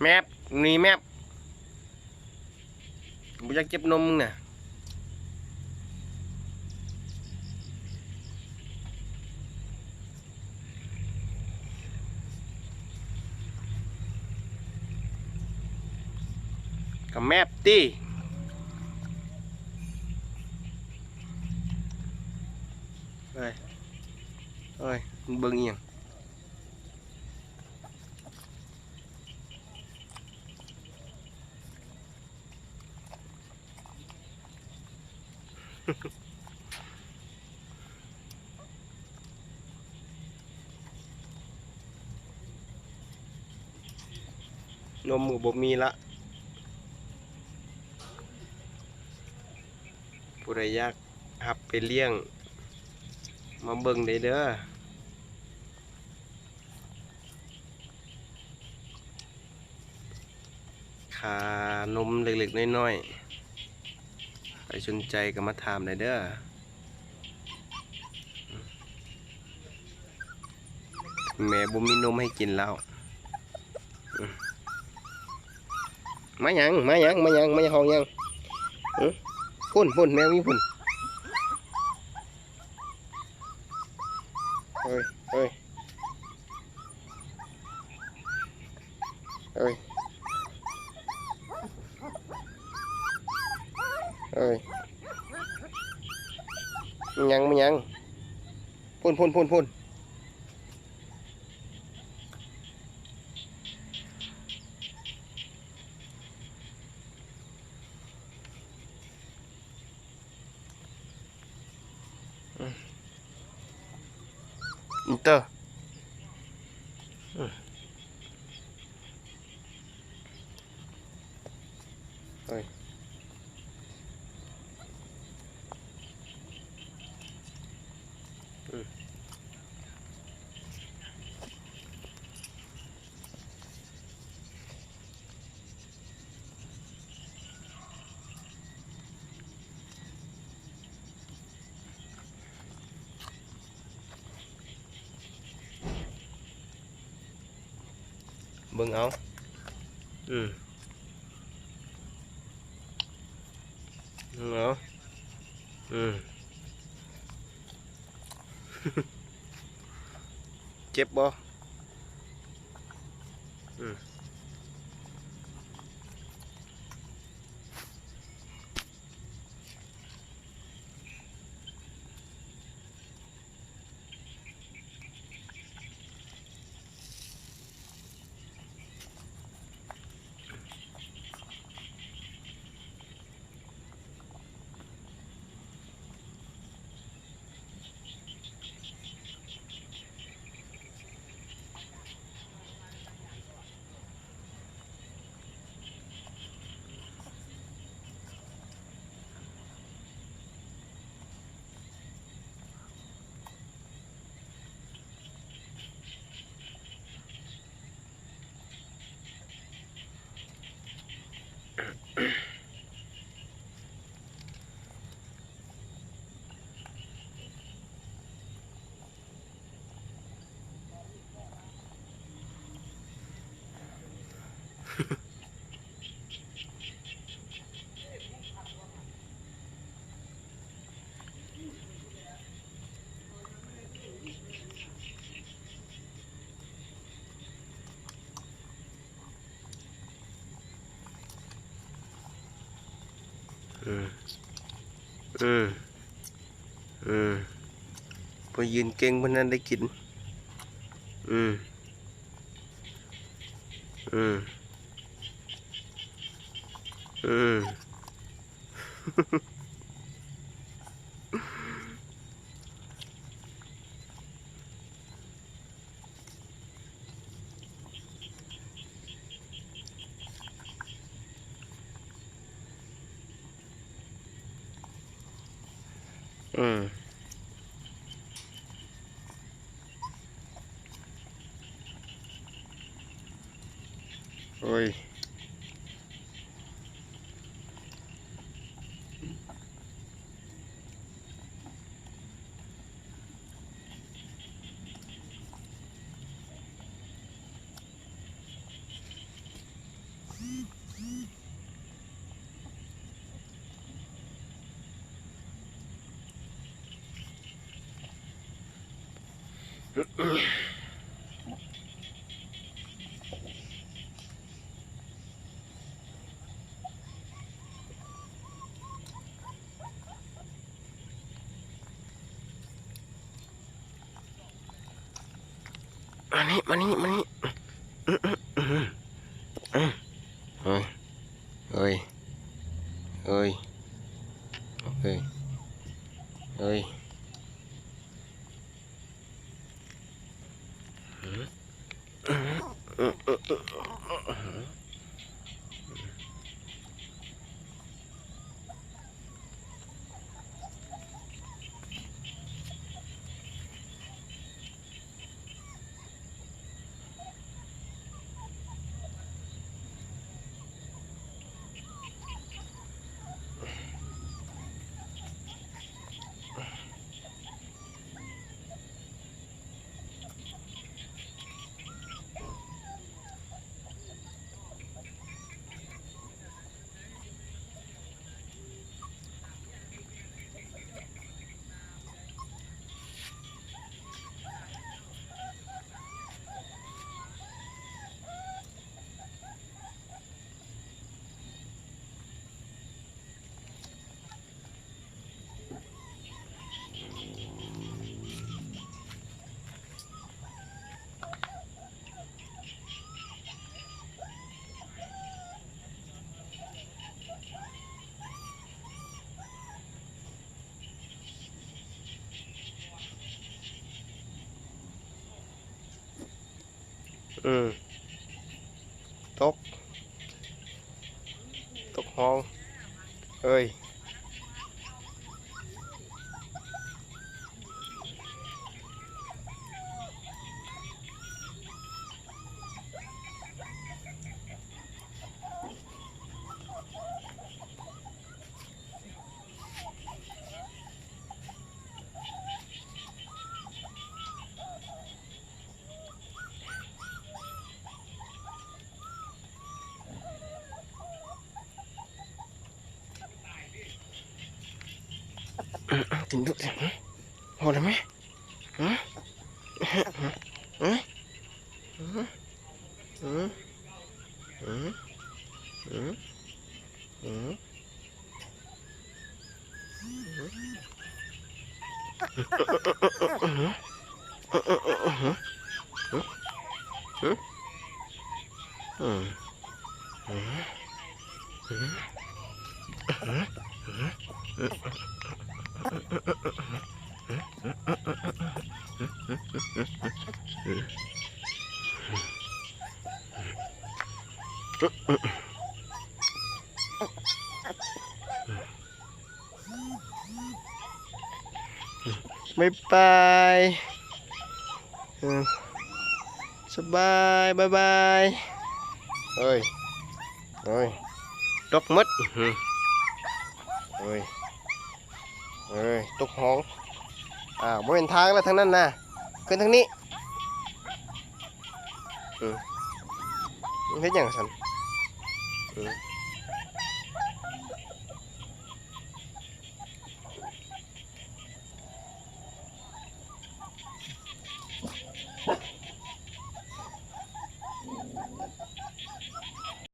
ແມັບ ນີ້ແມັບ ບໍ່ຢາກເຈັບນົມມຶງນະ ກະແມັບຕິ ເອີຍ ເອີຍ ເບິ່ງອີ່ຫຍັງ? ນົມກໍບໍ່ມີລະ ຜູ້ໃດຢາກຮັບໄປລ້ຽງ ມາເບິ່ງໄດ້ເດີ. ຄ່ານົມເລັກໆນ້ອຍໆ ໃຜສົນໃຈກໍມາຖາມໄດ້ເດີ ແມ່ບໍ່ມີນົມໃຫ້ກິນແລ້ວ. ມາຫຍັງ ມາຫຍັງ ມາຫຍັງ ມາຮ້ອງຫຍັງ? ຫື? ພຸ້ນ ພຸ້ນ ແມວຢູ່ພຸ້ນ. ເອີຍ ເອີຍ ເອີຍ ເອີຍ ມັນຫຍັງ ມັນຫຍັງ? ພຸ້ນ ພຸ້ນ ພຸ້ນ ພຸ້ນ. ອືມ ອິນເຕີ ອືມ ເອີຍ ອືມ. ເບິ່ງເອົາ ອືມ ເບິ່ງເອົາ ອືມ. ເຈັບບໍ່? ອືມ. ອືມ ອືມ ອືມ ພໍຢືນເກັ່ງເພິ່ນນັ້ນໄດ້ກິນ ອືມ ອືມ ອືມ. ອືມ ໂອ້ຍ. ມານີ້ ມານີ້ ມານີ້ ເອີຍ ເອີຍ ເອີຍ ເອີຍ ເອີຍ. ອືມ ຕົກ ຕົກຮ່ອງ ເອີຍ. ກິນດຸແທ້ ພໍແລ້ວແມະ. ບາຍບາຍ ເອີ ສະບາຍ ບາຍບາຍ. ເອີຍ ເອີຍ ຕົກໝົດ ເອີຍ ເອີຍ ຕົກຮ່ອງ. ອ້າວ ບໍ່ແມ່ນທາງແລ້ວ ທາງນັ້ນນະ ຂຶ້ນທາງນີ້. ອືມ ເຮັດຫຍັງຊັ້ນ? ອືມ.